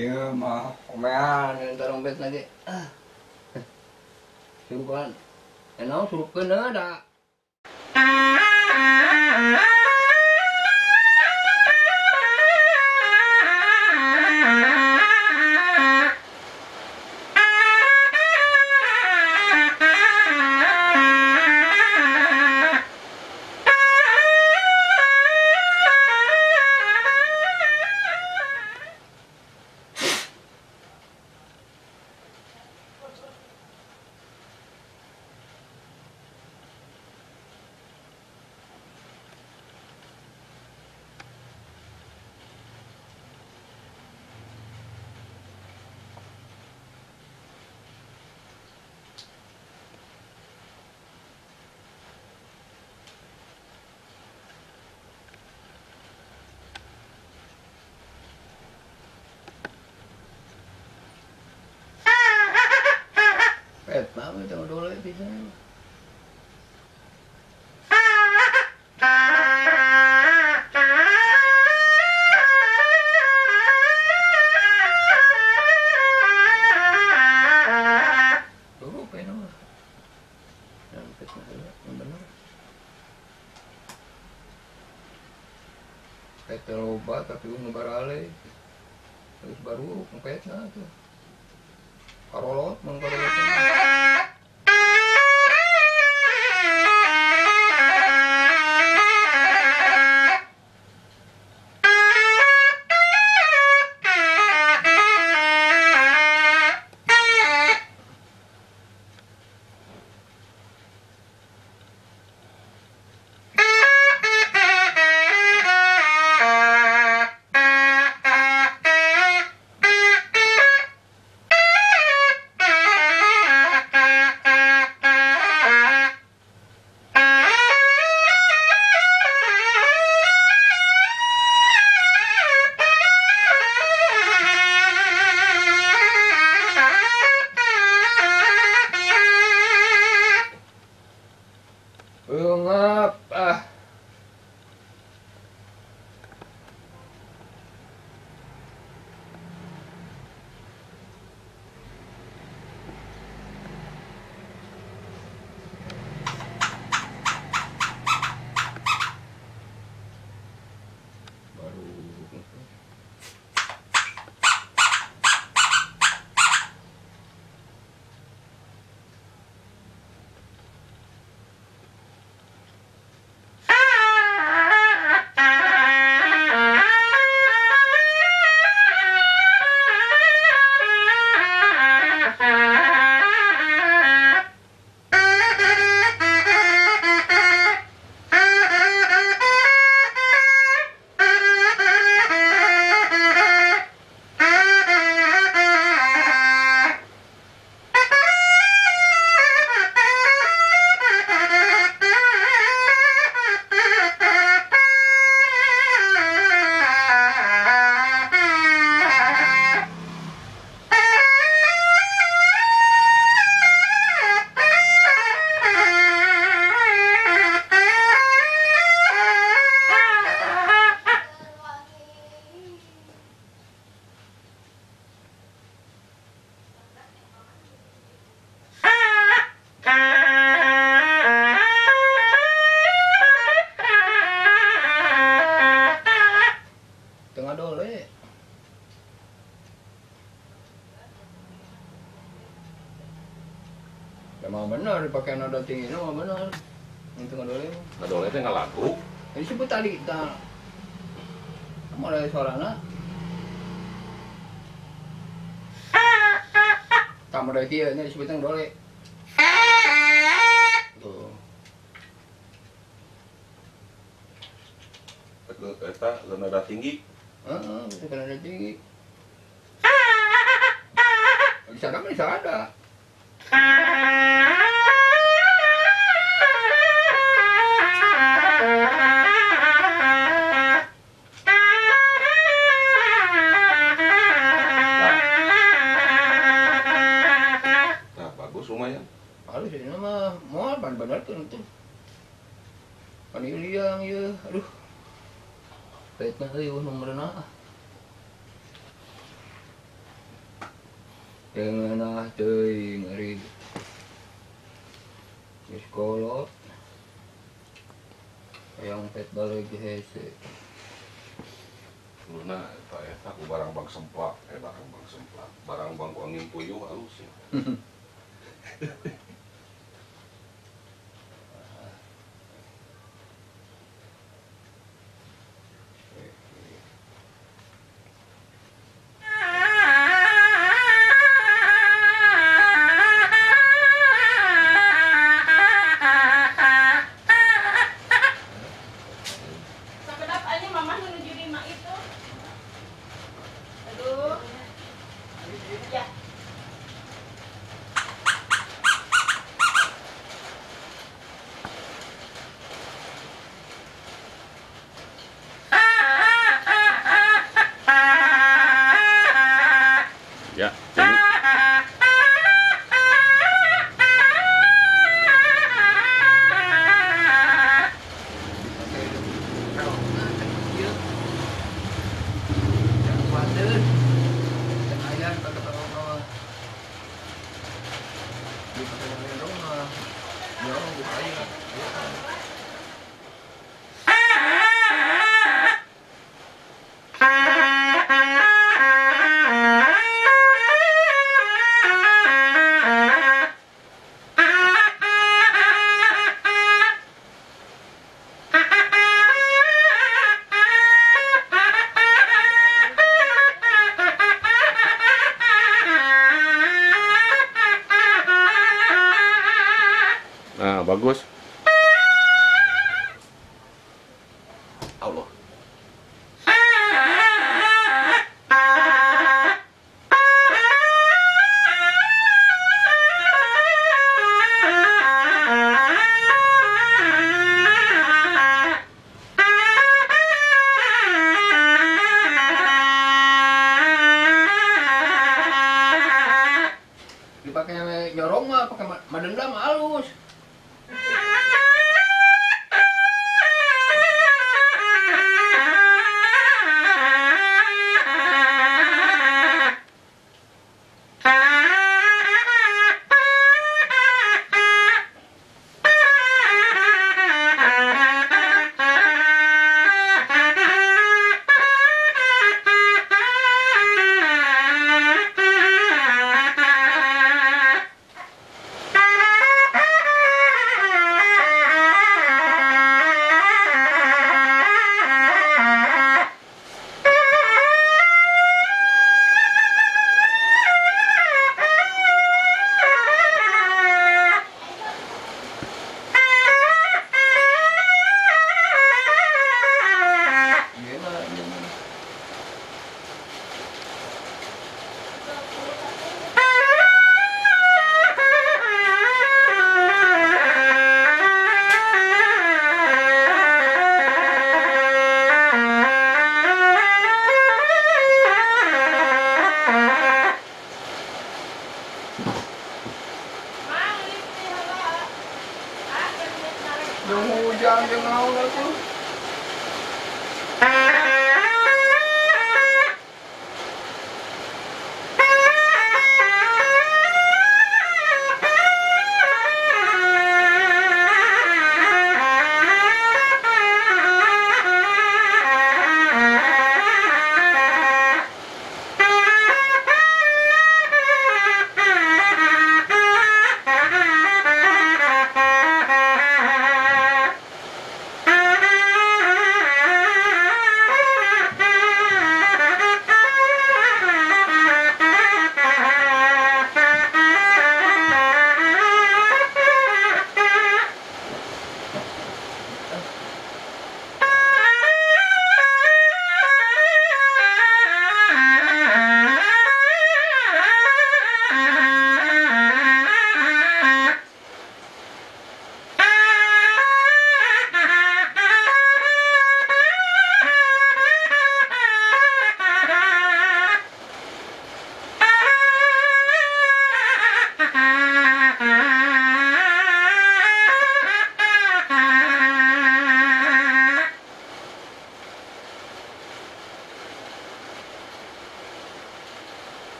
Iya mah komean yang tarumpet lagi. Ah. Surupan. Enak surupkeun da. Mama tengok dole bisa. Tuh, kayaknya mah. Bener. Pet loba tapi nu barale. Terus baru ngepetna tuh. Karolot mangkarolot. Ngap ah. Baru tengah dole. Memang benar dipakai nada tinggi, memang benar. Yang tengah dole. Nada dole teh ngalagu. Ini sebut tadi kita mulai suarana. Tak modal kieu nya disebutna dole. Tuh. Eta nada tinggi. Heeh, itu kan nada tinggi. Di sana mah bisa ada. Nah, bagus lumayan. Halus ini mah moal ban bener tuh itu. Pan ieu liang ieu, aduh. Petna euy nomorna. Ngeunah teuing ari geus kolot. Hayang pet balik hese. Luna eta eta ku barang bang semplak, barang bang semplak, barang bang ku angin puyuh halus ya. Sakedap aja mama menuju 5 itu. Aduh. Ya. Ya, jadi Dipake rokna teh ieu. Jangan kuateun. Can aya dipake rokna mah. Dipake rokna mah. Nyorong geus aya. Aya kan. Nah, bagus. Allah. Dipake nyorong mah, pake madendam halus.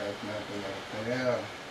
Pahitna teh nyeretel.